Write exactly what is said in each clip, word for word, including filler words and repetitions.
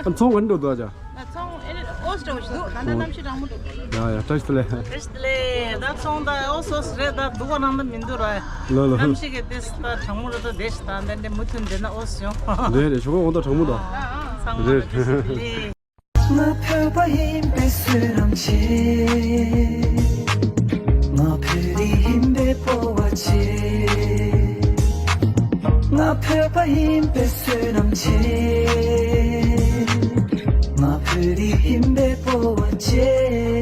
ཚོང་ག་འདྲ་འདུག་ཨ་ཅག་ཚོང་ཨེ་ཨོས་འདྲ་བོ་ཞིག་འདུག་ད་ལྟ་གནམ་གཤིས་གྲང་མོ་འདུག་ཡ་ཡ་བཀྲ་ཤིས་བདེ་ལེགས། བཀྲ་ཤིས་བདེ་ལེགས། ད་ཚོང་ད་ཨོས་ཨོས་རེད། ད་སྡུག་པ་རང་ད་མི་འདུག་ར། ལོ་ལོ། གནམ་གཤིས་ཀྱི་དེ་ད་གྲང་མོ་རེད། ད་དེ་ཞིག་ད་འདི་འདྲ་མུ་མཐུད་འདི་ན་ཨོས་ཡོང་། རེད་རེད། ཞོགས་པ་འོ་ད་གྲང་མོ་ད། ཚང་མ་རེད། བཀྲ་ཤིས་བདེ་ལེགས། ང་བོད་པ་ཡིན་པའི་བསོད་ནམས་ཆེ། ང་བོད་རིགས་ཡིན་པའི་སྤོབས་པ་ཆེ། ང་བོད་པ་ཡིན་པའི་བསོད་ནམས་ཆེ། ང་བོད་རིགས་ཡིན་པའི་སྤོབས་པ་ཆེ་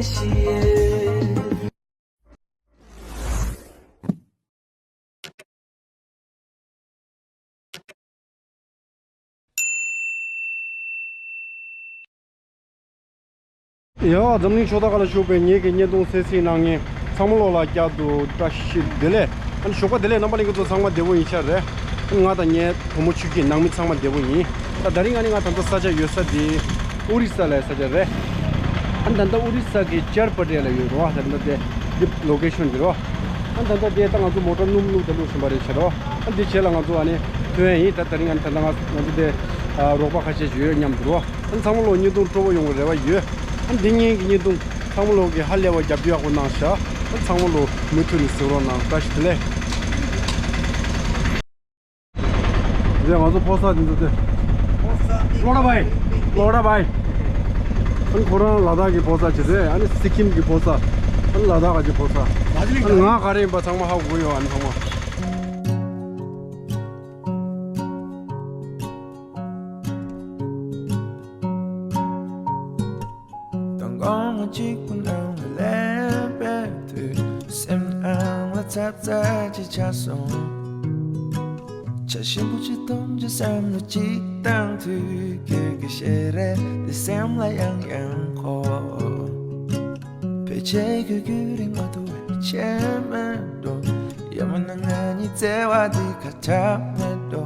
ཞེས། ཡ། འཛམ་གླིང་ཕྱོགས་མཐའ་ཁག་ལ་བཞུགས་པའི་ངེད་ཀྱི་བརྙན་ཐུང་གསན་གཟིགས་གནང་མཁན་ཚང་མ་ལོག་ལ་བསྐྱར་དུ་བཀྲ་ཤིས་བདེ་ལེགས། ཨ་ནི་ཞོགས་པ་བདེ་ལེགས། རྣམ་པ་ལྷན་རྒྱས་ཚོ་ཚང་མ་བདེ་པོ་ཡིན་ཤག་རེད། ཨ་ནི་ང་དང་ངའི་བུ་མོ་ཆུ་སྐྱིད་ནང་མི་ཚང་མ་བདེ་པོ་ཡིན། ད་ད་རིང་ཨ་ནི་ང་ད་ལྟ་ས་ཆ་ཡོད་ས་དེ་ཨོ་རི་ས་ལ་ཡོད་ས་ཆ་རེད། ཨ་ནི་ད་ལྟ་ཨོ་རི་ས་གི་ཅར་པ་ཏི་ལ་ཡོད་རོ། ད་ལྟ་དེ་འདི་ལོ་ཀེ་ཤོན་འདི་རོ། ཨ་ནི་ད་ལྟ་དེ་ད་ང་ཚོ་མོ་ཊ་སྣུམ་བླུགས་ད་བླུགས་བཞིན་པ་རེད་ཤག་རོ། ཨ་ནི་དེ་རྗེས་ལ་ང་ཚོ་ཨ་ནི་ཐོན་ཡ་ཡིན། ད་ད་རིང་ཨ་ནི་ད་ལྟ་ང་ང་ཚོ་དེ་རོགས་པ་ཁ་ཤས་ཤིག་ཡོད་མཉམ་དུ་རོ། ཨ་ནི་ཚང་མ་ལོག་བརྙན་ཐུང་སྤྲོ་པོ་ཡོང་བའི་རེ་བ་ཡོད། ཨ་ནི་འདི་ངེད་ཀྱི་བརྙན་ཐུང་ཚང་མ་ལོག་གི་ཧ་ལས་པ་རྒྱབ་སྐྱོར་ཡག་པོ་གནང་ཤག་ཨ་ནི་ཚང་མ་ལོག་མུ་མཐུད་ནས་གཟིགས་རོགས་གནང་། བཀྲ་ཤིས་བདེ་ལེགས། འདི་ང་ཚོ་ཕོ་གསར་འདི་ཚོ་དེ། ཕོ་གསར་ལོ་ཌ་བྷའི། ལོ་ཌ་བྷའི། ཨ་ནི་ཁོ་རང་ལ་དྭགས་ཀྱི་ཕོ་གསར་བྱས་ཏེ། ཨ་ནི་སི་ཀིམ་གྱི་ཕོ་གསར། ཨ་ནི་ལ་དྭགས་ཀྱི་ཕོ་གསར། ཨ་ནི་ང་ག་རེ་ཡིན་པ་ཚང་མ་ཧ་གོ་གི་ཡོད། ཨ་ནི་ཚང་མ། མདང་དགོང་ང་གཅིག་པུ་ནང་ལ་སླེབས་པའི་དུས། སེམས་ནང་ལ་ཚབ་ཚབ་ཅིག་ཆགས་སོང་། བྱ་ཞིམ་པོ་ཅིག་འཐུང་ཅིག་བསམ་བློ་ཅིག་བཏང་དུས། ཁྱོད་ཀྱི་ཞལ་རས་དེ་སེམས་ལ་ཡང་ཡང་འཁོར། ཕལ་ཆེར་ཁྱོད་རྒྱུན་རིང་མ་ཐུབ་པའི་ཆད་མེད་འགྲོ། ཡང་མིན་ན་ང་གཉིས་བརྩེ་བ་འདི་ཁ་གྲག་མེད་འགྲོ།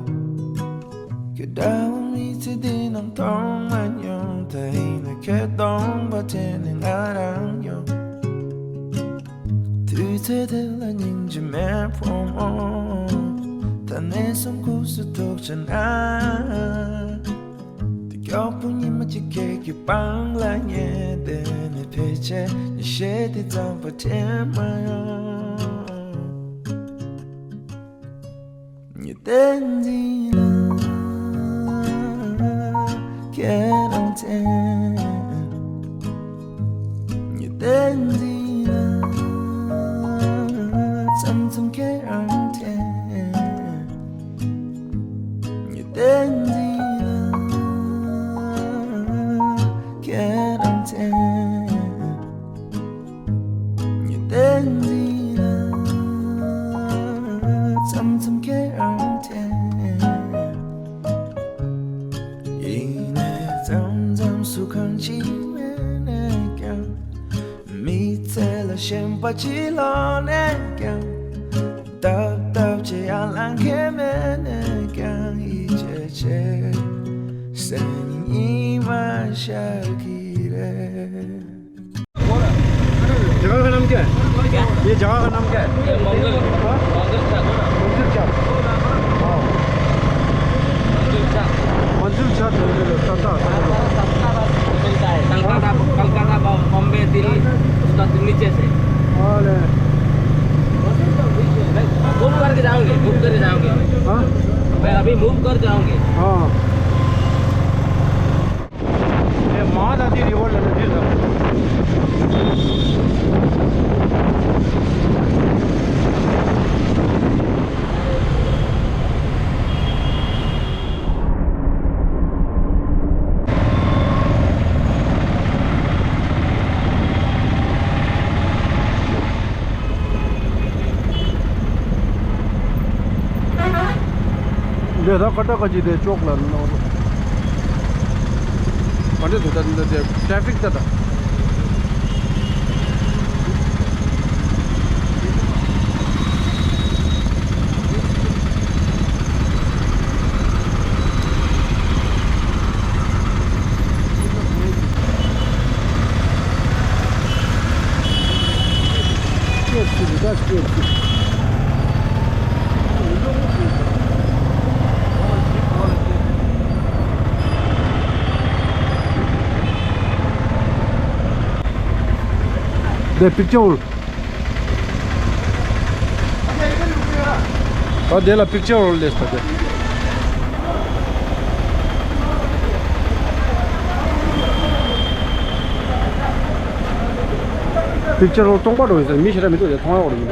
ཁྱོད་འདྲ་བོ་མི་ཚེ་འདི་ནང་མཐོང་མ་མྱོང་། ད་ཡིན་ན་ཁྱོད་སྟོང་པ་དྲན་ནས་ང་རང་ཡོང་། དུས་ཚོད་དེ་ལ་སྙིང་རྗེ་མེད་ཕོ་མོ། ད་ནས་བཟུང་ཁུག་སུ་ཐུག་བྱས་ན། དེ་མགྱོགས་པོ་ཉི་མ་གཅིག་ཁྱེད་ཀྱི་པང་ལ་ཉལ་བསྡད་ནས། ཕལ་ཆེར་ཉིན་ཤས་དེ་རྩམ་པ་དྲན་མ་ཡོང་། ཉི་ཟླ་འདི་ལ་ཁྱེད་རང་དྲན། ཉི་ཟླ་འདི་ལ་མཚམས་མཚམས་ཁྱེད་རང་དྲན། ཉི་ཟླ་འདི་ལ་ཁྱེད་རང་དྲན། ཉི་ཟླ་འདི་ལ་མཚམས་མཚམས་ཁྱེད་རང་དྲན། ཡིན་ནའི་མཚམས་མཚམས་སུ་གང་ཅི་མེད་ནས་ཀྱང་། མི་ཚེ་ལ་ཞེན་པ་ཅི་ལོག་ནས་ཀྱང་། སྟབས་སྟབས་ཀྱིས་ཡར་ལངས་མཁན་མེད་ནས་ཀྱང་། ཡིད་ཆེས་བྱེད་སེམས་ཉིད་མ་ཤར་གི་རེད། जगह का नाम क्या है? क्या? ये जगह का नाम क्या है? ये मंगल, हाँ? मंगल छत। मंदिर क्या? हाँ। मंदिर छत। मंदिर छत, मंदिर छत, हाँ। मिलता है। कलकत्ता, कलकत्ता, बॉम्बे, दिल्ली, उसका नीचे से। अरे। मूव करके जाओगे, मूव करके जाओगे। हाँ? मैं अभी मूव कर जाऊंगी। हाँ। ए, महादादी रिवर लेने दिल था। འདི་ད་ཀ་ཏ་ཀ་ཅི་དེ་ཅོག་ལ་ནོར། ག་འདྲ་འདུག་ད་འདི་དེ་ཊེ་ཕིག་ད་ད། དེ་པིག་ཅར་ཧོལ། ད་དེ་ལ་པིག་ཅར་ཧོལ་ལས་ད་དེ། པིག་ཅར་ཧོལ་སྟོང་པ་འགྲོ་ཡིན་ཟེར། མི་ཞེ་དྲག་མི་འདུག་དེ་མཐོང་ཡག་འགྲོ་ཡིན།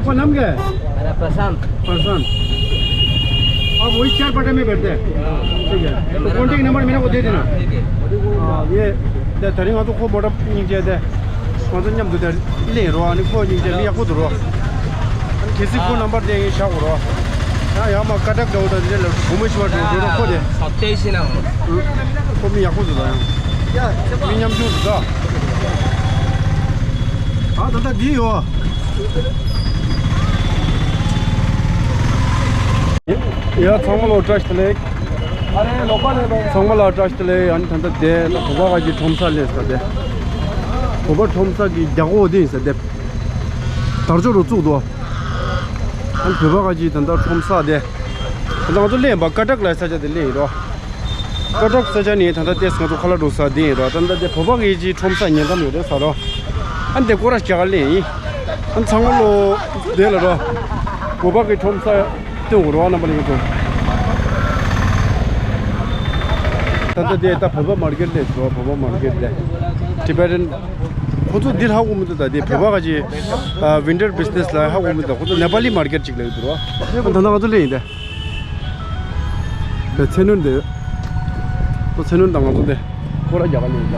आपका नाम क्या है? मेरा प्रशांत। प्रशांत। आप वही चार पटे में बैठते हैं? ठीक है। तो कॉन्टैक्ट नंबर मेरे को दे देना। ठीक है। हाँ, ये, दे, धरी वहाँ तो खूब बड़ा नीचे दे। वहाँ तो ཉམས་འདུག་དེ་ལེན་རོགས། ཨ་ནི་ཁོ་སྙིང་རྗེ་མི་ཡག་པོ་འདུག་རོགས། ཨ་ནི་གལ་སྲིད་ཁོ་ནམ་བར་དེ་ཡིན་བཞག་གོ་རོགས། ཡང་ཡང་མ་ཀ་ཏག་འདྲ་བོ་དང་དེ་ལ་སྒོ་མོ་ཞིག་མ་འགྲོ་འགྲོ་རོགས། ཁོ་དེ་ཁོ་མི་ཡག་པོ་འདུག་ད་ཡང་། མི་ཉམ་ཆུང་འདུག་ད། ཨ་ད་ལྟ་འདི་ཡོད། ཡ་ཚང་མ་ལ་བཀྲ་ཤིས་བདེ་ལེགས། ཚང་མ་ལ་བཀྲ་ཤིས་བདེ་ལེགས། ཨ་ནི་ད་ལྟ་དེ་ད་བོད་པ་ག་གི་ཁྲོམ་ས་སླེབས་ས་དེ། བོད་པ་ཁྲོམ་ས་གི་རྒྱ་སྒོ་དེ་ཡིན་ས་དེ། དར་ལྕོག་རུ་བཙུགས་འདུག་ཨ་ནི་བོད་པ་ག་གི་ད་ལྟ་ཁྲོམ་ས་དེ། ད་ལྟ་ང་ཚོ་སླེབས་པ་ཀ་ཏག་ལ་ས་ཆ་དེ་སླེབས་ཡིན་རོ། ཀ་ཏག་ས་ཆ་ནས་ད་ལྟ་ཏེས་ང་ཚོ་ཁ་ལག་འགྲོ་ས་དེ་ཡིན་རོ། ད་ལྟ་དེ་བོད་པ་གི་ཅིག་ཁྲོམ་ས་ཉེ་འགྲམ་ཡོད་རེད་ཟེར་རོ། ཨ་འདི་སྐོར་ར་རྒྱག་ག་ལེན་ཡིན། ཨ་ཚང་མ་ལོ་དེ་ལ་རོ། བོད་པ་གི་ཁྲོམ་ས་སྟོན་དགོས་རོ། ཨ་རྣམ་པ་ལྷན་རྒྱས་ཚོ། ད་ལྟ་དེ་ད་བོད་པ་མར་ཀེཊ་ལས་རོ། བོད་པ་མར་ཀེཊ་ལས། Tibetan། ཁོ་ཚོ་འདིར་ཧ་གོ་མི་འདུག་ད་དེ་བོད་པ་ག་ཅིག་ཨ་winter business ལ་ཧ་གོ་མི་འདུག་ཁོ་ཚོ་ནེ་པ་ལི་མར་ཀེཊ་ཅིག་ལ་ཡོད་འདུག་རོ། ཨ་ད་ལྟ་ང་ཚོ་སླེབས་ཡིན་དེ། དེ་ཚེ་ནོར་འདི། ཁོ་ཚེ་ནོར་དང་ང་ཚོ་འདི། སྐོར་ར་རྒྱག་ག་ནས་ཡིན་ད།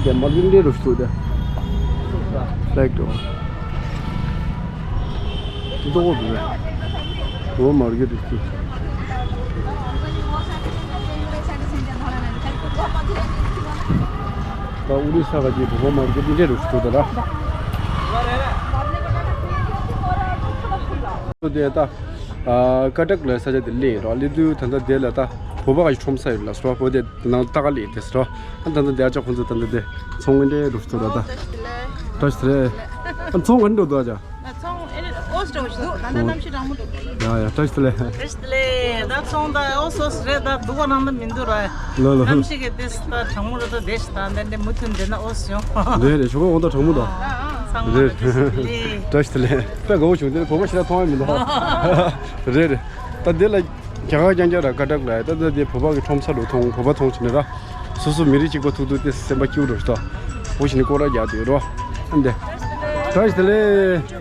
དེ་མ་ལུན་འདྲེ་རུ་ཤུ་དེ། ལེགས་འགྲོ། འདི་ཏོག་གོ་འདུག་རེད། འོ་མར་གེ་རུ་ཤུ། ད་ཨུ་རི་ས་ག་ཅིག་བོད་པ་མར་གེ་འདི་འདྲེ་རུ་ཤུ་དེ་ར། དེ་ད། ཀ་ཏག་ལ་ས་ཆ་དེ་སླེབས་ཡིན་རོ། སླེབས་དུས་ད་ལྟ་དེ་ལ་ད་བོད་པ་ག་ཅིག་ཁྲོམ་ས་ཡོད་ལ་སོ། བོད་དེ་ནང་ལྟ་ག་སླེབས་དེ་སོ། ཨ་ད་ལྟ་དེ་ཨ་ཅག་ཁོང་ཚོ་ད་ལྟ་དེ་ཚོང་གི་འདྲེ་རུ་སོ་ད་ད། བཀྲ་ཤིས་བདེ་ལེགས། ཨ་ཚོང་ག་འགྲོ་འདུག་ཨ་ཅག་ཚོང་ཨེ་རེད། ཨོ་སི་འདྲ་བོ་ཞིག་འདུག་ད་ལྟ་གནམ་གཤིས་གྲང་མོ་འདུག་ཡ་ཡ་བཀྲ་ཤིས་བདེ་ལེགས། བཀྲ་ཤིས་བདེ་ལེགས། ད་ཚོང་ད་ཨོ་སི་ཨོ་སི་རེད། ད་སྡུག་པ་རང་ད་མི་འདུག་ར། ལོ་ལོ། གནམ་གཤིས་ཀྱི་དེ་ད་གྲང་མོ་རེད། ད་དེ་ཞིག་ད་འདི་འདྲ་མུ་མཐུད་འདི་ན་ཨོ་སི་ཡོང་། རེད་རེད། ཞོགས་པ་འོ་ད་གྲང་མོ་འདུག་ཚང་མ་རེད། བཀྲ་ཤིས་བདེ་ལེགས། བཀྲ་ཤིས་བདེ་ལེགས། དཔེ་དགའ་བོ་བྱུང་། དེ་ནི་བོད་པ་ཞེ་དྲག་མཐོང་ཡ་མི་འདུག་རེད་རེད། ད་འདི་ལ་རྒྱ་གར་རྐྱང་རྐྱང་ར་ཀ་ཏག་ལ་ད་ད་འདི་བོད་པ་གི་ཁྲོམ་ས་རུ་མཐོང་། བོད་པ་མཐོང་བྱས་ནས་ར་སོ་སོ་མི་རིགས་གཅིག་པ་ཐུག་དུས་དེ་སེམས་པ་སྐྱིད་པོ་འགྲོ་ཞིག་ད། འོ་བྱས་ནས་སྐོར་ར་རྒྱག་དུས་རོ། ཨ་འདི། བཀྲ་ཤིས་བདེ་ལེགས།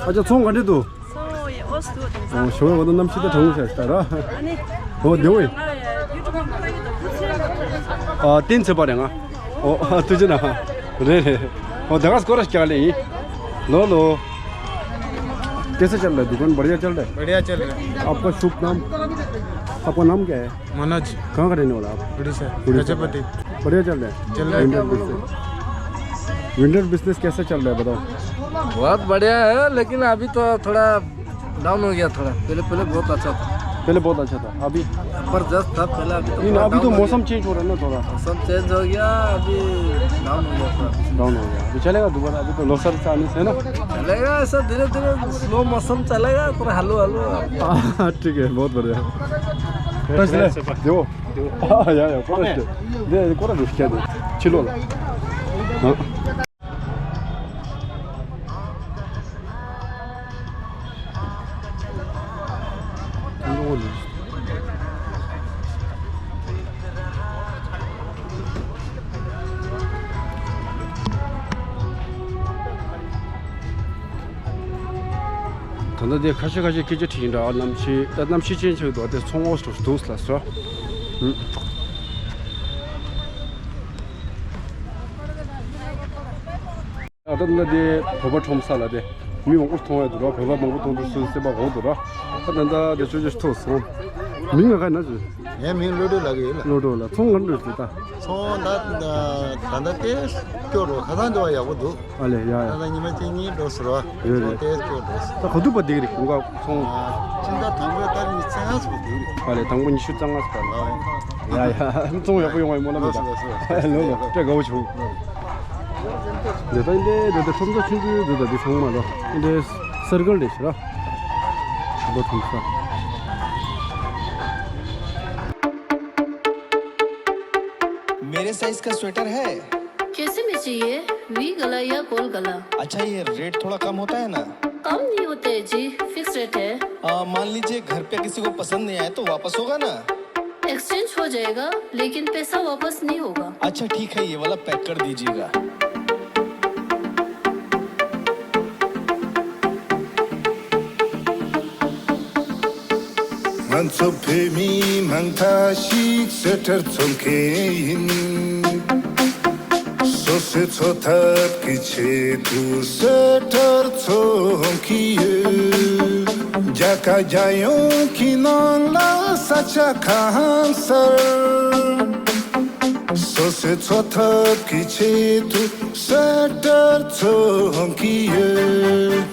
ཨ་ཅག་ཚོང་ག་འདྲ་འདུག་ཚོང་ཡི་ཨོ་སི་འདུག་དེང་སང་། ཨོ་ཞོགས་པ་འོ་ད་གནམ་གཤིས་ད་གྲང་མོ་ཤག་ཤག་ད་ར། ཨ་ནི། འོ་བདེ་བོ་ཡིན། ཨ་ཡུ་ཊུབ་ཁང་ཁ་ཡི་ད་ཐུག་ཚེ་ན། ཨ་བསྟན་ཚེ་པ་རེད་ང་། ཨོ་ཨ་ཐུགས་རྗེ་གནང་། རེད་རེད། ཨོ་ད་ག་སྐོར་ར་རྒྱག་ལེ་ཡིན། ལོ་ལོ། कैसा चल रहा है दुकान? बढ़िया चल रहा है? बढ़िया चल रहा है। आपका शुभ नाम? आपका नाम क्या है? मनोज। कहाँ का रहने वाला आप? उड़ीसा। उड़ीसा। गजपति। बढ़िया चल रहा है? चल रहा है। विंटर बिजनेस, विंटर बिजनेस कैसा चल रहा है बताओ? बहुत बढ़िया है, लेकिन अभी तो थोड़ा डाउन हो गया थोड़ा। पहले, पहले बहुत अच्छा था। पहले बहुत अच्छा था, अभी? जबरदस्त था पहले, अभी तो नहीं, नहीं, थोड़ा अभी तो डाउन हो मौसम गया। चेंज हो रहा है ना थोड़ा। मौसम चेंज हो गया, अभी डाउन हो गया थोड़ा। डाउन हो गया, अभी चलेगा दोबारा, अभी तो लोसर से आने से है ना? चलेगा ऐसा धीरे धीरे, स्लो मौसम चलेगा, पर हल्लो हल्लो। हाँ, ठीक है, बहुत बढ़िया। Fresh ले, दो। हाँ, या, या, fresh ले। दे, कोरा दे, क्या दे? चिलो ला। हाँ। ད་ལྟ་དེ་ཁ་ཤས་ཁ་ཤས་སྐད་ཆ་དྲིས་འདྲ། གནམ་གཤིས་ད་གནམ་གཤིས་ཅན་ཆགས་འདུག་དེ་ཚོང་འོག་ཏུ་འདུག་ལ་སོ། ཨ། ད་ལྟ་དེ་བོད་པ་ཁྲོམ་ས་ལ་དེ་མི་མང་པོ་མཐོང་ཡ་འདུག་ར། བོད་པ་མང་པོ་མཐོང་འདུག་སུ་སེམས་པ་དགའ་འདུག་ར། ད་ལྟ་དེ་ཆོས་ཆོས་ཐོག་སོང་། མིང་ང་ག་ན་ཞུ། ངའི་མིང་བློ་གྲོས་ལགས་ཡིན་ལ། བློ་གྲོས་ལགས། ཚོང་ག་འདྲ་ཞུ་ད། ཚོང་ད་ད་ལྟ་དེ་སྐྱོ་རོ་ཁ་སང་དེ་བ་ཡག་པོ་འདུག་ཨ་ལེ། ཡ་ཡ། ད་ལྟ་ཉི་མ་གཅིག་གཉིས་འགྲོ་ཟེར་བ། རེད་རེད། ཚོང་དེ་སྐྱོ་འགྲོ་ཟེར། ད་ག་དུས་བར་བསྡད་ཀྱི་རེད་ཁྱོད་ཚོང་། ཨ། ཕྱི་ཟླ་དང་པོའི་ཏ་རིག་ཉི་ཤུ་རྩ་ལྔ་ཙམ་བར་བསྡད་ཀྱི་རེད། ཨ་ལེ། དང་པོ་ཉི་ཤུ་རྩ་ལྔ་ཙམ་བར་ལ། ཡ་ཡ། ཚོང་ཡག་པོ་ཡོང་བའི་སྨོན་ལམ་ཡོད་ད། ལོ་ལོ་སྤྲད་དགའ་བོ་བྱུང་། འདི་ད་འདི་འདི་འདི་ཁྲོམ་ས་ཆུང་ཆུང་འདི་ད་འདི་ཚང་མ་ལོ་འདི་སར་ཀལ་རེད་ཤི་ར། ཆུ་བ་ཁྲོམ་ས། मेरे साइज का स्वेटर है? कैसे में चाहिए? वी गला या गोल गला? अच्छा, ये रेट थोड़ा कम होता है ना? कम नहीं होते जी, फिक्स रेट है। आ, मान लीजिए घर पे किसी को पसंद नहीं आए तो वापस होगा ना? एक्सचेंज हो जाएगा, लेकिन पैसा वापस नहीं होगा। अच्छा ठीक है, ये वाला पैक कर दीजिएगा। ང་ཚོ་བོད་མི་མང་ཐག་ཞིག་སུ་ཊར་འཚོང་མཁན་ཡིན། སོ་སོའི་འཚོ་ཐབས་ཀྱི་ཆེད་དུ་སུ་ཊར་འཚོང་གི་ཡོད། རྒྱ་གར་རྒྱལ་ཡོངས་ཀྱི་ནང་ལ་ས་ཆ་གང་སར་སོ་སོའི་འཚོ་ཐབས་ཀྱི་ཆེད་དུ་སུ་ཊར་འཚོང་གི་ཡོད།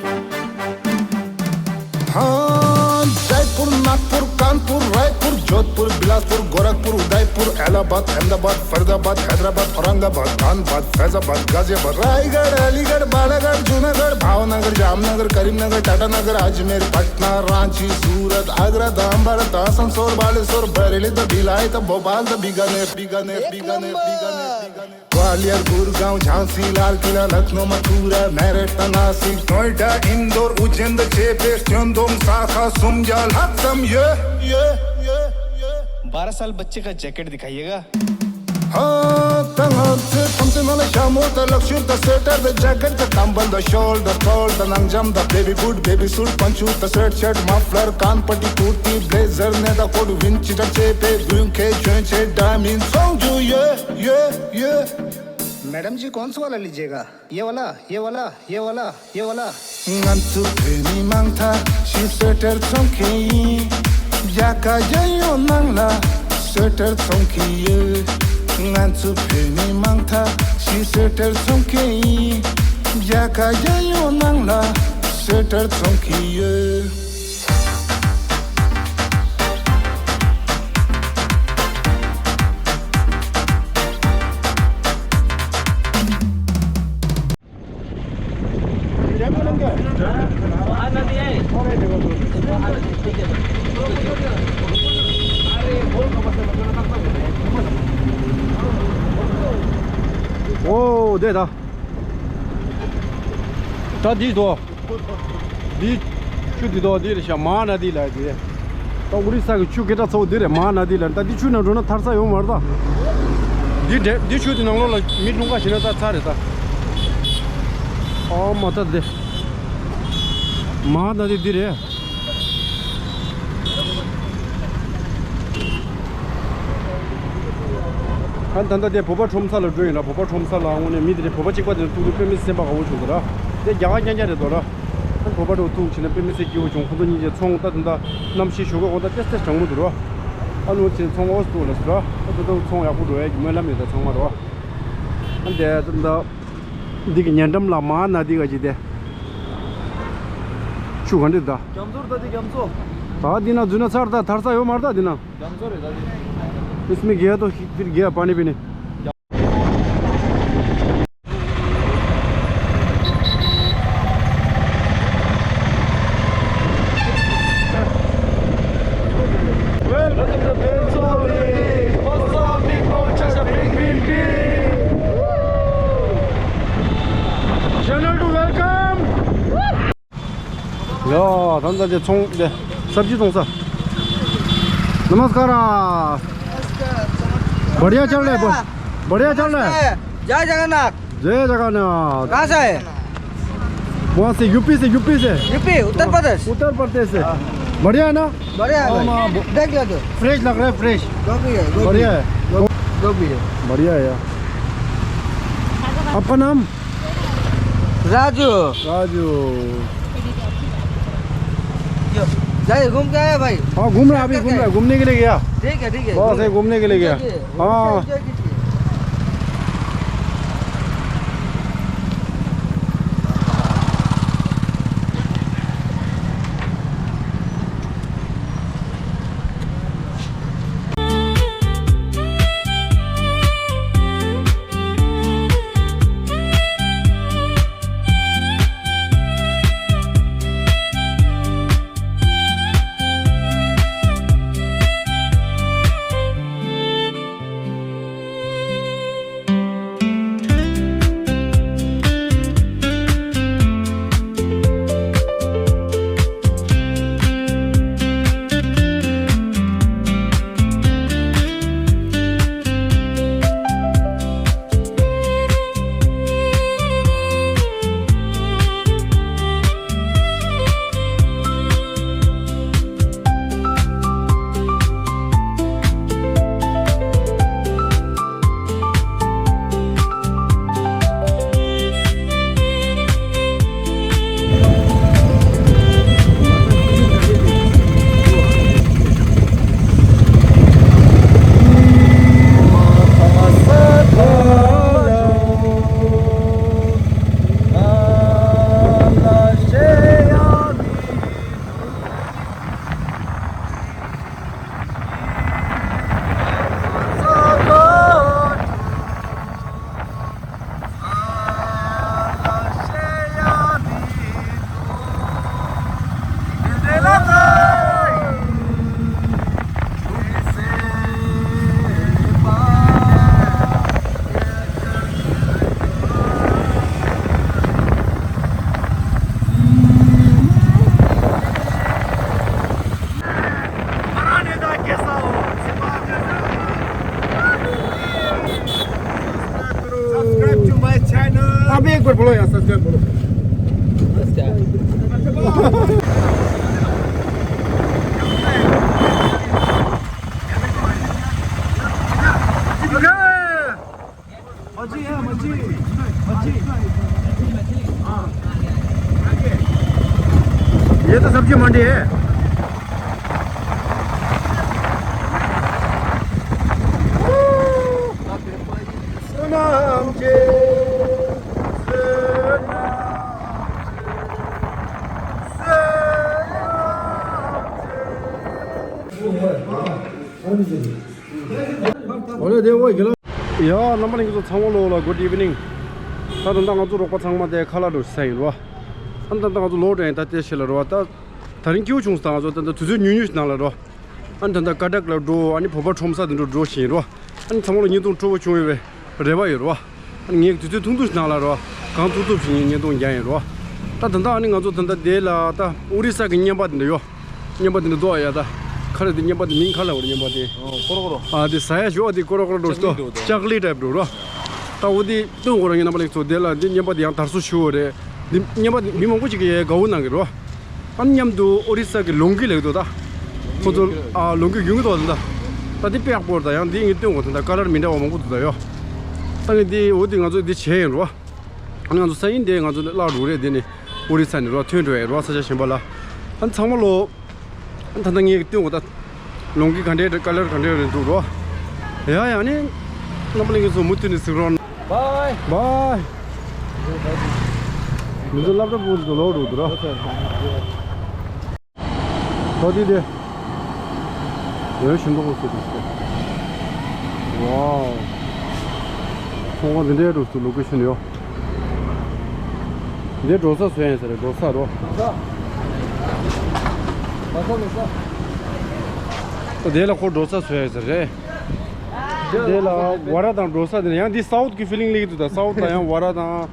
हाँ, जयपुर, नागपुर, कानपुर, रायपुर, जोधपुर, बिलासपुर, गोरखपुर, उदयपुर, इलाहाबाद, अहमदाबाद, फरीदाबाद, हैदराबाद, औरंगाबाद, धनबाद, फैजाबाद, गाजियाबाद, रायगढ़, अलीगढ़, बालाघाट, जूनागढ़, भावनगर, जामनगर, करीमनगर, टाटानगर, अजमेर, पटना, रांची, सूरत, आगरा, धनबाद, आसनसोल, बालेश्वर, बरेली, भिलाई, भोपाल, बीकानेर, बीकानेर, बीकानेर, बीकानेर, बीकानेर। ग्वालियर, गुड़गांव, झांसी, लाल किला, लखनऊ, मथुरा, मेरठ, नासिक, नोएडा, इंदौर, उज्जैन, चेपे, स्योंदोंग, साखा, सुमजा, लक्सम, ये, ये, ये, ये। बारह साल बच्चे का जैकेट दिखाइएगा। हाँ, तंग से तुमसे मला शामो ता लक्ष्यों ता स्वेटर ता जैकेट ता कंबल ता शॉल ता टॉल ता नंगजम ता baby boot, baby suit, Panchu ता शर्ट, शर्ट, मफलर, कान पट्टी, कुर्ती, ब्लेजर, ने ता कोट, विंची ता चेपे, गुंखे, चोंचे, डायमंड, सोंग जू, ये, ये, ये। मैडम जी, कौन सा वाला लीजिएगा? ये वाला, ये वाला, ये वाला, ये वाला। ང་ཚོ་བོད་མི་མང་ཐག་ཞིག་སུ་ཊར་འཚོང་མཁན་ཡིན། རྒྱ་གར་རྒྱལ་ཡོངས་ནང་ལ་སུ་ཊར་འཚོང་གི་ཡོད། ང་ཚོ་བོད་མི་མང་ཐག་ཞིག་སུ་ཊར་འཚོང་མཁན་ཡིན། རྒྱ་གར་རྒྱལ་ཡོངས་ནང་ལ་སུ་ཊར་འཚོང་གི་ཡོད། ཨོ་དེ་ད། ད་འདི་དོ། འདི་ཆུ་འདི་དོ་འདི་རེད་ཤག་མ་ཧཱ་ན་དི་ལ་དེ། ད་ཨོ་རི་ས་གི་ཆུ་སྐད་གྲགས་ཚ་བོ་འདི་རེད། མ་ཧཱ་ན་དི་ལ། ད་འདི་ཆུ་ནང་འགྲོ་ན་ཐར་ས་ཡོད་མ་རེད་ད། འདི་འདྲེ་འདི་ཆུ་འདི་ནང་ལོགས་ལ་མི་ལུང་ཁ་ཞིག་ན་ད་ཚར་རེད་ད། ཨོ་མ་ད་དེ། མ་ཧཱ་ན་དི་འདི་རེད། ཨ་ད་ལྟ་དེ་བོད་པ་ཁྲོམ་ས་ལ་འགྲོ་ཡིན་ལ། བོད་པ་ཁྲོམ་ས་ལ་དངོས་གནས་མི་དེ་རེད། བོད་པ་གཅིག་པ་དེ་ཐུག་དུས་དཔེ་མི་སྲིད་སེམས་པ་དགའ་བོ་བྱུང་འདུག་ར། དེ་རྒྱ་གར་རྐྱང་རྐྱང་རེད་འདུག་ར། ཨ་བོད་པ་འགྲོ་ཐུག་བྱས་ན་དཔེ་མི་སྲིད་སྐྱིད་པོ་བྱུང་། ཁོང་ཚོ་གཉིས་ཀྱི་ཚོང་ད་ད་ལྟ་གནམ་གཤིས་ཞོགས་ཀ་འོ་ད་ཏེས་ཏེས་གྲང་མོ་འདུག་ར། ཨ་ནུ་ཆེན་ཚོང་ཨོ་སི་འདུག་ལ་ཟེར་ར། ཨ་ད་ད་ཚོང་ཡག་པོ་འགྲོ་ཡ་གི་སྨོན་ལམ་ཡོད་ད་ཚང་མ་ར། ཨ་འདི་ད་ད་འདི་གི་ཉེ་འགྲམ་ལ་མ་ཧཱ་ན་དི་ག་ཅིག་དེ། ཆུ་ག་འདྲ་ད། རྒྱ་མཚོ་རེད་ད་དེ་རྒྱ་མཚོ། ད་འདི་ན་འཛུལ་ན་ཚར་ད་ཐར་ས་ཡོད་མ་རེད་ད་འདི་ན། རྒྱ་མཚོ་རེད་ད་དེ། इसमें गया तो फिर गया पानी पीने। Channel to welcome. ཡ། ད་ལྟ་དེ་ཚོང་དེ་སབ་ཇི་བཙོང་ས། नमस्कार। बढ़िया चल रहा है। बढ़िया चल रहा है। जय जगन्नाथ। जय जगन्नाथ। कहाँ से है? वहाँ से, यूपी से। यूपी से। यूपी, उत्तर प्रदेश। उत्तर प्रदेश से। बढ़िया है ना? बढ़िया है भाई। देख लो तो। फ्रेश लग रहा है, फ्रेश। गोभी है, गोभी। बढ़िया है। गोभी है। बढ़िया है यार। आपका नाम? राजू। राजू। जाइए, घूम के आए भाई। हाँ, घूम रहा है, अभी घूम रहा है, घूमने के लिए गया। ठीक है, ठीक है, बस, घूम ये घूमने के लिए गया। ठीक है, ठीक है। हाँ। Subscribe to my channel. आप भी एक बार बोलो यार, subscribe बोलो। ये तो सब्जी मंडी है। ཡ། རྣམ་པ་ལྷན་རྒྱས་ཚོ་ཚང་མ་ལོ་ལ་good evening། ད་ད་ལྟ་ང་ཚོ་རོགས་པ་ཚང་མ་དེ་ཁ་ལག་འགྲོ་ས་ཡིན་རོ། ད་ད་ལྟ་ང་ཚོ་ལོག་འགྲོ་ཡིན། ད་དེ་ཤེས་ལ་རོ། ད་དེ་རིང་སྐྱིད་པོ་བྱུང་སོང་། ད་ང་ཚོ་ད་ལྟ་དུས་ཚོད་ཉུང་ཉུང་ཞིག་ནང་ལ་རོ། ཨ་ནི་ད་ལྟ་ཀ་དག་ལ་འགྲོ། ཨ་ནི་བོད་པ་ཁྲོམ་ས་དེ་འགྲོ་འགྲོ་བཞིན་རོ། ཨ་ནི་ཚང་མ་ལ་བརྙན་ཐུང་སྤྲོ་པོ་བྱུང་ཡོད་པའི་རེ་བ་ཡོད་རོ། ཨ་ནི་ངས་དུས་ཚོད་ཐུང་ཐུང་ཞིག་ནང་ལ་རོ། གང་ཐུབ་ཐུབ་བྱས་བརྙན་ཐུང་རྒྱག་ཡིན་རོ། ད་ད་ལྟ་ཨ་ནི་ང་ཚོ་ད་ལྟ་དེ་ལ་ད་ཨོ་རི་ས་གི་བརྙན་པ་དེ་འདྲ་ཡོད། བརྙན་པ་དེ་འདྲ་རྫོགས་ཡ། ད་ཁ་ར་དེ་བརྙན་པ་དེ་མིང་ག་ལབ་རེད། བརྙན་པ་དེ། ཨོ། ཀོ་རོ་ཀོ་རོ། ཨ། དེ་ཟ་ཡ་ཞོ་དེ་ཀོ་རོ་ཀོ་རོ་འགྲོ་ཤི་ཏོ། ལྕགས་ལི་ཊའིབ་འགྲོ་རོ། ད་འོ་དེ་སྟོན་དགོས་ར། ངས་རྣམ་པ་ལྷན་རྒྱས་ཚོ་དེ་ལ་འདི་བརྙན་པ་དེ་ཡང་དར་སྲོལ་ཞུ་བ་རེད། འདི་བརྙན་པ་དེ་མི་མང་པོ་ཅིག་གིས་དགའ་བོ་གནང་གི་རོ། ཨ་ནི་མཉམ་དུ་ཨོ་རི་ས་གི་ལོངས་སྐུ་ལེགས་འདུག་ད། ཁོ་ཚོ། ཨ། ལོངས་སྐུ་ཡོང་གི་འདུག་ད། ད་འདི་དཔེ་ཡག་པོ་རེད། ད་ཡང་འདི་ངས་སྟོན་དགོས། ད་ད་ཀ་ལར་མི་འདྲ་བ་མང་པོ་འདུག་ད་ཡོ། ད་ངས་འདི་འོ་དེ་ང་ཚོ་འདི་བྱས་ཡིན་རོ། ང་ཚོ་སང་ཉིན་དེ་ང་ཚོ་བརླག་འགྲོ་རེད། དེ་ནི་ཨོ་རི་ས་ནས་རོ་ཐོན་འགྲོ་ཡ་རོ། ས་ཆ་གཞན་པ་ལ། ཨ་ནི་ཚང་མ་ལོ། ཨ་ནི་ད་ལྟ་ངས་སྟོན་དགོས་ད། ལོངས་སྐུ་ག་འདྲས་རེད། ཀ་ལར་ག་འདྲས་རེད་འདུག་རོ། ཡ་ཡ། ཨ་ནི་རྣམ་པ་ལྷན་རྒྱས་ཚོ་མུ་མཐུད་ནས་གཟིགས་རོགས། བའི་བའི། ང་ཚོ་སློབ་གྲྭ་པོ་ཚོ་ལོག་འགྲོ་འདུག་རོ། ད་འདི་དེ། འོ་ཞིམ་མདོག་ཁ་པོ་སུ་དེ་སྟེ། ཝའོ། ཚོང་ཁང་འདི་འདྲའི་འགྲོ་སུ་ལོ་ཀེ་ཤན་ཡོད། འདི་འགྲོ་ས་བཟོས་ཡིན་ཟེར་རེད། འགྲོ་ས་རོ། ད་དེ་ལ་ཁོ་འགྲོ་ས་བཟོས་ཡིན་ཟེར་རེད། དེ་ལ་ཝ་ར་དང་འགྲོ་ས་དེ་ཡང་འདི་སའུཐ་གི་ཕི་ལིང་སླེབས་ཀྱི་འདུག་ད་སའུཐ་ལ་ཡང་ཝ་ར་དང་།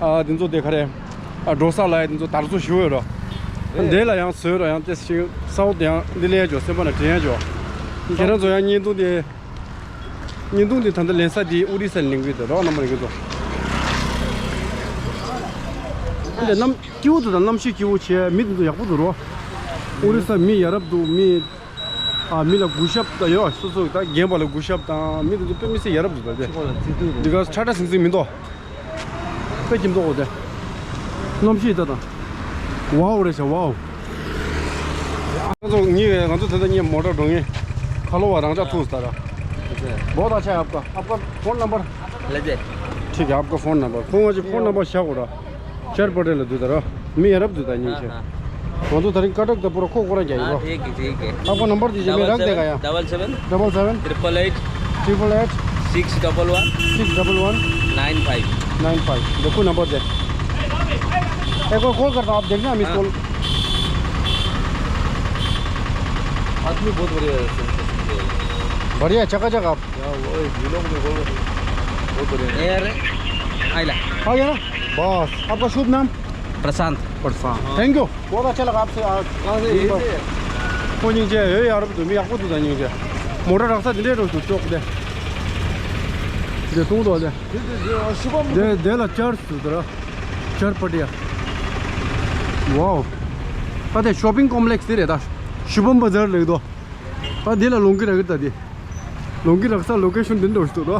ཨ་དེ་ཚོ་དེ་ག་རེ། ཨ་འགྲོ་ས་ལ་ཡ་དེ་ཚོ་དར་ཚོ་ཞུ་ཡོད་རོ། དེ་ལ་ཡང་བཟོས་རོ། ཡང་དེ་ཞིག་སའུཐ་ཡང་འདི་ལས་ཡ་ཇོ་སེམས་པ་ན་དྲན་ཡ་ཇོ། ཁྱེད་རང་ཚོ་ཡང་བརྙན་ཐུང་དེ། བརྙན་ཐུང་དེ་ད་ལྟ་ལེན་ས་དེ་ཨོ་རི་ས་ལེན་གི་འདུག་རོ། རྣམ་པ་ལེན་གི་འདུག་འདི་གནམ་སྐྱིད་པོ་འདུག་ད་གནམ་གཤིས་སྐྱིད་པོ་བྱས། མི་དེ་ཚོ་ཡག་པོ་འདུག་རོ། ཨོ་རི་ས་མི་ཡ་རབས་འདུག་མི། ཨ་མི་ལ་གུས་ཞབས་ད་ཡོད། སོ་སོ་ད་རྒན་པ་ལ་གུས་ཞབས་དང་། མི་དེ་ཚོ་དཔེ་མི་སྲིད་ཡ་རབས་འདུག་ད་དེ། འདི་ག་ཁྲ་ཁྲ་ཟིང་ཟིང་མི་འདུག་དཔེ་སྐྱིད་མདོག་གོ་དེ། གནམ་གཤིས་ད་དང་། ཝའོ་རེད་ཤག་ཝའོ། ང་ཚོ་ངའི་ང་ཚོ་དེ་འདྲ་ངའི་མོ་ཊ་འགྲོ་ངེས། ཁ་ལོ་བ་རང་ཅག་ཐུག་ས་ར། बहुत अच्छा है आपका। आपका फोन नंबर? ले दे। ठीक है, आपका फोन नंबर। ཁོང་ང་ཅིག་ཕོན་ནམ་བར་བཞག་གོ་ར། ཆར་པ་ཏེལ་ལ་འདུག་ད་ར། མི་ཡ་རབས་འདུག་ད་སྙིང་རྗེ། ང་ཚོ་ད་རིང་ཀ་དྲག་ད་པུ་ར་ཁོ་ཁོ་རང་རྒྱ་ཡིན་ལོ། हाँ, ठीक है, ठीक है। आपका नंबर दीजिए, मैं रख देगा यहाँ। Double seven. Double seven. Triple eight. Triple eight. Six double one. Six double one. Nine five. Nine five. देखो नंबर दे। एक बार कॉल करता हूँ, आप देखना मिस कॉल। आदमी बहुत बढ़िया है। बढ़िया, चकाचक आप। यार, वो, ये लोग भी बहुत, बहुत बढ़िया है। ए, अरे, आइला। आ गया ना? बस, आपका शुभ नाम? प्रशांत। प्रशांत। Thank you. बहुत अच्छा लगा आपसे आज। कहाँ से? यहीं से? ཁོ་སྙིང་རྗེ། ཡོད་ཡ་རབས་འདུག་མི་ཡག་པོ་འདུག་ད་སྙིང་རྗེ། མོ་ཊ་རག་ས་འདི་འདྲའི་འགྲོ་འདུག་ཅོག་དེ། འདི་གཏོང་དོ་དེ། འདི་འདི་འདི་ཨ་ཤི་བམ། འདི་འདི་ལ་ཅར་སུ་དུ་ར། ཅར་པ་ཏི་ཡ། ཝའོ། ད་དེ་ཤོ་པིང་ཀོམ་པ་ལེགས་དེ་རེད་ད། ཤི་བམ་བ་ཛར་ལེགས་དོ། ད་འདི་ལ་ལོང་གི་རག་གི་ད་དེ། ལོང་གི་རག་ས་ལོ་ཀེ་ཤོན་འདི་འདྲ་ཞིག་འདུག་ལོ།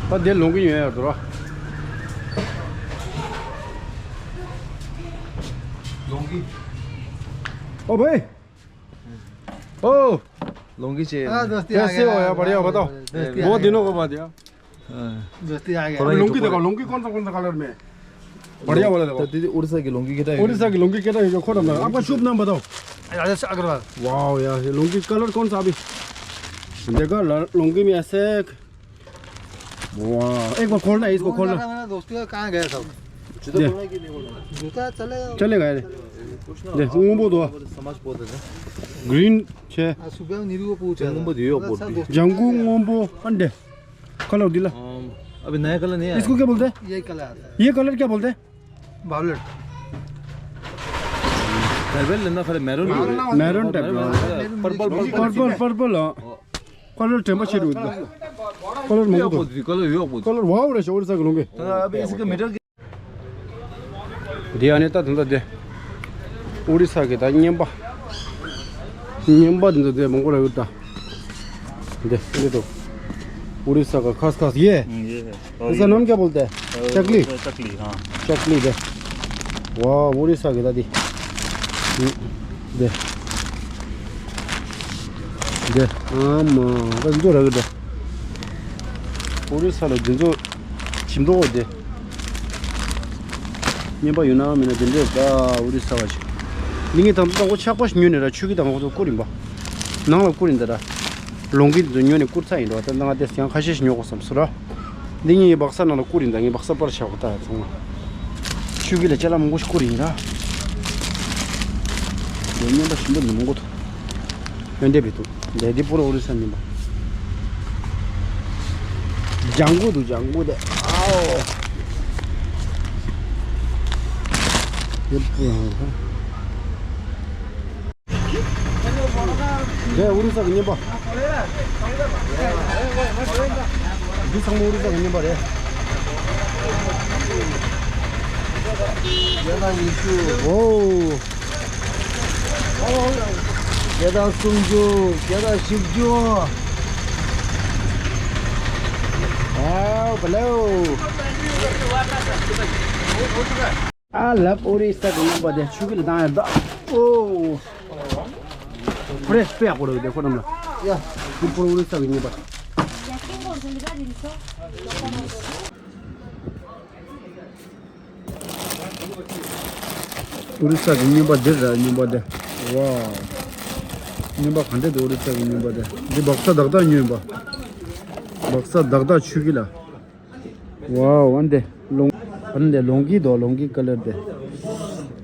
ད་འདི་ལོང་གི་ཡོད་ཡ་འདུག་ལོ། ལོང་གི། ཨོ་བྷེ། ཨོ། लुंगी चाहिए। हाँ, दोस्ती आ कैसे हो गया। यार? बढ़िया, बताओ। दोस्ती आ बहुत गया। दिनों के बाद यार। हाँ। दोस्ती आ गया। थोड़ा ही लुंगी तो दिखाओ, लुंगी कौन सा, कौन सा कलर में है? बढ़िया वाला दिखाओ। तो दीदी, उड़ीसा की लुंगी कितना है? उड़ीसा की लुंगी कितना है? खोलो ना। आपका शुभ नाम बताओ। राजेश अग्रवाल। वाह यार, ये लुंगी कलर कौन सा अभी? देखो, ल-, लुंगी में ऐसे एक, वाह, एक बार खोलना है, इसको खोलना। मेरा दोस्ती का कहाँ गया सब? जूता दे। खोलना कि नहीं खोलना? जूता चलेगा। चलेगा यार। दे, वो वो दो। समाज बहुत है। ग्रीन छे। हाँ, सुबह नीरू को पूछा था। वो दो। ལྗང་གུ་སྔོན་པོ་ཨ་འདྲ། कलर दिला। अम, अभी नया कलर नहीं आया। इसको क्या बोलते हैं? यही कलर आता है। ये कलर क्या बोलते हैं? वायलेट। वायलेट लेना, फिर मैरून भी है। मैरून टाइप का। Purple, purple. पर्पल, पर्पल, हाँ। कलर टेम्पो शेड होता है। कलर ये मंगो तो। बहुत ही, कलर ये बहुत। कलर वाओ रे, शोर सा करूँगे। तो अभी इसके मीटर འདི་ཨ་ནི་ད་དེ་འདྲ་དེ། ཨོ་རི་ས་གི་ད་རྔན་པ། རྔན་པ་འདི་འདྲ་དེ་མང་པོ་ར་ཡོད་ད། འདི་འདི་འདུག་ཨོ་རི་ས་གི་ཁ་སི་ཁ་སི་ཡེ། हम्म, ये है। और इसका ये नाम क्या बोलते हैं? हाँ, चकली? चकली, हाँ। चकली दे। वाह, ཨོ་རི་ས་གི་ད་དེ། འདི། འདི། ཨ་མ། ད་འདི་འདྲ་ར་གི་ད། ཨོ་རི་ས་ལ་འདི་ཚོ་ཞིམ་མདོག་དེ། རྔན་པ་ཡོད་ན་མེད་ན་དེ་འདྲས་ད་ཨོ་རི་ས་བ་ཞིག་འདི་ངས་དང་པོ་ཆག་པ་ཞིག་ཉོས་ནས་ར། ཆུ་གི་དང་པོ་ཚོ་བསྐུར་ཡིན་པ། ནང་ལ་བསྐུར་ཡིན་ད་ར། ལོང་གི་འདི་ཚོ་ཉོས་ནས་བསྐུར་ཚར་ཡིན་ར། ད་ང་དེ་ཡང་ཁ་ཤས་ཤིག་ཉོ་དགོས་བསམ་སོང་ར། འདི་ངའི་སྦག་ས་ནང་ལ་བསྐུར་ཡིན་ད། ངའི་སྦག་ས་པར་བཞག་གོ་ད་ཚང་མ། ཆུ་གི་ལ་ཅ་ལག་མང་པོ་ཞིག་བསྐུར་ཡིན་ར། འདི་རྔན་པ་ཞིམ་པོ་འདི་མང་པོ་འདུག་ཡོན་ཏན་བི་ཏུ། འདི་འདི་པུ་ར་ཨོ་རི་ས་རྔན་པ། ལྗང་གུ་འདུག་ལྗང་གུ་དེ། ཨའོ། འདི་པུ་ར་ཧ། འདི་ཨོ་རི་ས་གི་རྔན་པ། འདི་ཚང་མ་ཨོ་རི་ས་གི་རྔན་པ་རེད། ཨོ། བརྒྱ་དང་སུམ་ཅུ། བརྒྱ་དང་བཞི་བཅུ། ཨའོ་བ་ལའོ། ཨ་ལབ། ཨོ་རི་ས་གི་རྔན་པ་དེ་ཆུ་གི་ལ་བཏང་ཡ་ད། ཨོ། ཕུ་རེ་སྤེ་ཡག་པོ་རེད་དེ་ཁོ་རྣམས་ལ། ཡ། ཁོ་ཕུ་རེ་ཨོ་རི་ས་གི་རྔན་པ། ཨོ་རི་ས་གི་སྨྱོན་པ་འདི་རེད། སྨྱོན་པ་འདི། ཝའོ། སྨྱོན་པ་ག་འདྲ་འདུག་ཨོ་རི་ས་གི་སྨྱོན་པ་འདི། འདི་བག་ཚ་དག་དག་སྨྱོན་པ། བག་ཚ་དག་དག་ཆུ་གི་ལ། ཝའོ། ཨ་འདི་ལོང་། ཨ་འདི་ལོང་གི་འདུག་ལོང་གི་ཀ་ལར་འདི།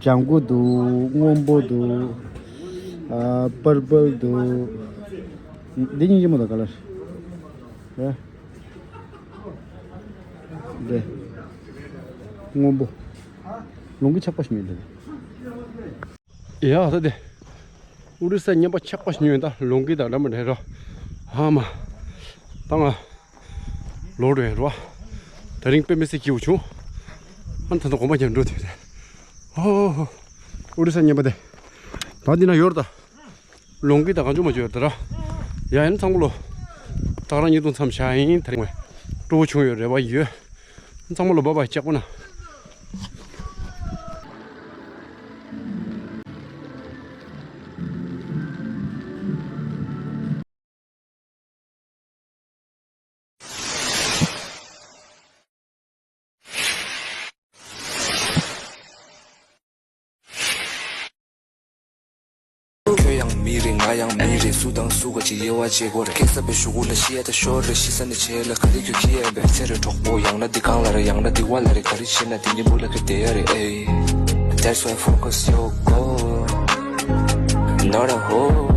ལྗང་གུ་འདུག་སྔོན་པོ་འདུག་ཨ་པར་པལ་འདུག་འདི་སྙིང་རྗེ་མོ་འདུག་ཀ་ལར། ཨ། འདི། སྔོན་པོ། ལོང་གི་ཆགས་པ་ཞིག་མེད་འདི། ཡ་ད་དེ། ཨོ་རི་ས་སྨྱོན་པ་ཆགས་པ་ཞིག་ཉོས་ད་ལོང་གི་དང་འདྲ་མི་འདྲ་རོ། ཧ་མ། ད་ང་ལོག་འགྲོ་ཡ་རོ། དེ་རིང་དཔེ་མི་སྲིད་སྐྱིད་པོ་བྱུང་། ཨ་ནི་ད་ལྟ་དགོན་པ་ཉར་འགྲོ་དེ་རེད། ཨོ། ཨོ་རི་ས་སྨྱོན་པ་དེ། ད་འདི་ན་ཡོད་རེད་ད། ལོང་གི་དང་གང་བྱུང་མ་བྱུང་ཡོད་ད་ར། ཡ་ཡིན་ཚང་མ་ལོ། ད་རང་ཉིས་སྟོང་མཚམས་བཞག་ཡིན་དེ་རིང་བས། སྤྲོ་བོ་བྱུང་ཡོད་རེ་བ་ཡོད། ཚང་མ་ལོ་བ་བ་ལྕགས་པོ་ན། ཁྱོད་ཡང་མི་རེད། ང་ཡང་མི་རེད། སུ་དང་སུ་ག་ཅིག་དབྱེ་བ་བྱེད་དགོས་རེད། སྐད་གསར་པའི་གཞུག་གུ་ལ་ཤི་ཡ་ད་ཤོར་རེད། ཤི་ས་ནས་བྱེད་ལ་ག་རེ་ཁྱོད་ཁྱི་ཡ་བས། ཚེ་རེ་གྲོགས་པོ་ཡང་ན་འདི་གང་ལ་རེད། ཡང་ན་འདི་བ་ལ་རེད། ག་རེ་བྱེད་ན་འདི་ཉིན་མོ་ལ་ག་བསྡད་ཡ་རེད། ཨེ། That's why focus your goal, not a hole.